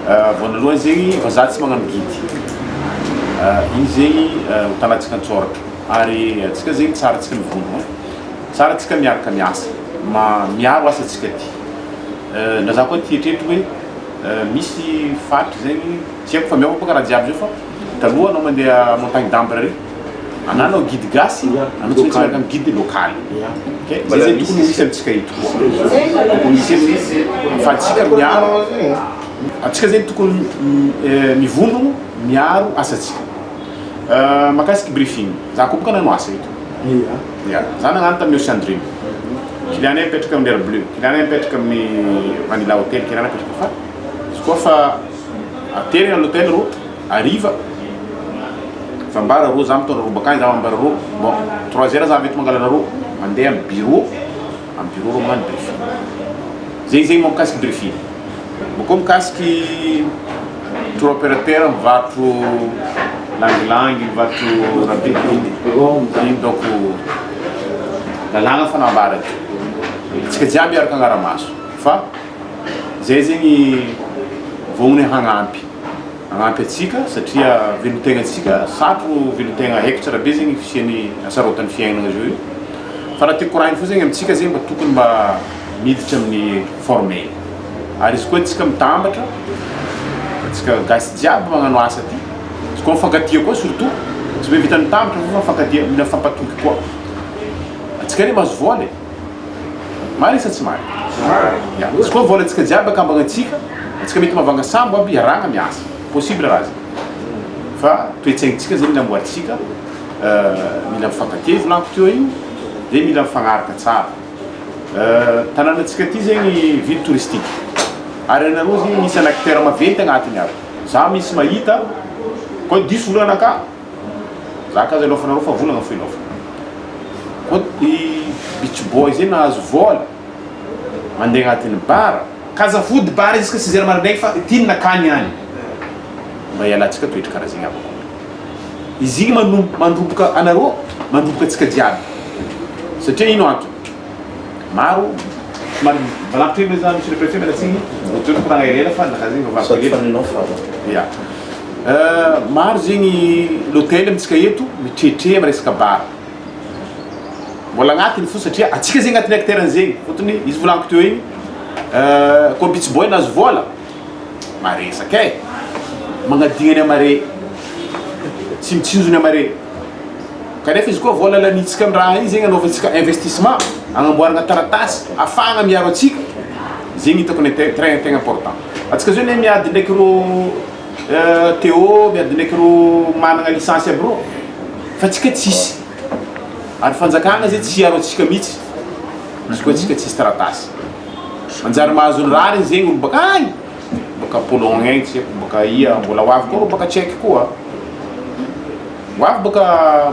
Voanalohany zegny, vazaha tsy magnano guide. Igny zegny ho talantsika an-tsôratra. Ary antsika zegny tsara antsika mivondrogno, tsara antsika miaraka miasa, miaro asantsika ty. Ndra za koa ty eritreritro hoe misy faritry zegny, tsy haiko fa miova bôka raha jiaby zao fa taloha anao mandeha Montagne d'Ambre regny, ananao guide gasy, anao tsy maintsy miaraka amin'ny guide local. Zay zegny tokony ho misy amintsika eto koa, tokony hisy eto afahantsika miaro, antsika zegny tokony mivondrogno miaro asantsika. Mahakasiky briefing, za koa boka nanao asa eto, ya, za nagnano tamin'ny Ocean Dream, client-nay mipetraka amin'ny Air Bleu, client-nay mipetraka amin'ny Vanilla Hotel, client-nay mipetraka fa izy koa fa aterina l'hôtel rô hariva fa ambara rô za mitondra rô bakany za mambara rô bon 3 heures za avy eto mangala anareo mandeha amin'ny bureau, amin'ny bureau rô magnano briefing, zay zegny mahakasiky briefing. Bôkô mikasiky tour opérateur mivarotro langilangy, mivarotro rabe igny donc lalàgna fa nambara ty, antsika jiaby hiaraka agnara-maso fa zay zegny vognona hagnampy, hagnampy antsika satria velon-tegnantsika sarotro velon-tegna haiko tsara be zegny fisian'ny hasarotan'ny fiaignana zao io fa raha tiako koragny fô zegny amintsika zegny mba tokony mba miditra amin'ny formel ary izy koa tsika mitambatra tsika gasy jiaby magnano asa ty izy koa mifankatia koa surtout tsy hoe vita mitambatra fa mifankatia mila mifampatoky koa atsika re mahazo vola e marigny sa tsy marigny ya izy koa vola antsika jiaby akambagna antsika atsika mety mahavanga sambo aby iarahagna miasa possible raha zay fa toe-tsaignintsika zegny mila amboarintsika mila mifankatia volaniko teo igny de mila mifagnaraka tsara. Tanànantsika ty zegny ville touristique ary anareo zegny misy an acteur maventy agnatiny aby, za misy mahita koa diso volanakahy za ka aza ilaofanareo fa volagna fo ilaofana, koa i beach boy zegny nahazo vôla mandeha agnatin'ny bar, ka azafody bar jusqu'à 6 heures maraindraigny fa ty ny nakany ihany, mba ialantsika toetra karaha zegny aby. Izy igny mandroboka anareo, mandroboka antsika jiaby. Satria ino antony? Maro, somary mivalankotra hely zany monsieur le préfet, miala tsiny, voatery koragna elaela fa naka zegny vavahako Sady hely. faninao fa. Ya. Maro zegny l'hôtel amintsika eto mitretre amin'ny resaka bar. Mbola agnatiny fo satria antsika zegny agnatin'ny acteur an'zegny. Fôtony izy volagniko teo igny, koa beach boy nahazo vôla, Maresaka e! Magnadigna ny amare, tsy mitsinjo ny amare. Kanefa izy koa vola lanintsika amin'ny raha igny zegny anaovantsika investissement, agnamboaragna taratasy afahagna miaro antsika, zegny hitako ny très tegna important. Antsika zao anie miady ndraiky rô Théo, miady ndraiky rô managna licence aby rô, fa antsika tsisy. Ary fanjakagna zay tsy hiaro antsika mihitsy izy koa antsika tsisy taratasy. Manjary mahazo ny rariny zegny olo baka agny, baka Pologne agny tsy haiko baka aia, mbola ho avy koa reo baka Tchèque koa, ho avy baka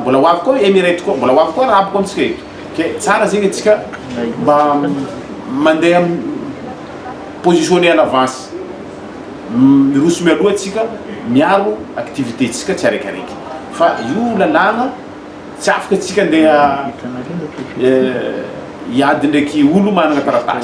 mbola ho avy koa Emirate koa, mbola ho avy koa arabo koa amintsika eto, ke tsara zegny antsika mba mandeha mi-positionner en avance, miroso mialoha antsika miaro activité tsika tsy araikiaraiky, fa io lalàgna. Tsy afaka tsika ndeha hiady ndraiky olo managna taratasy.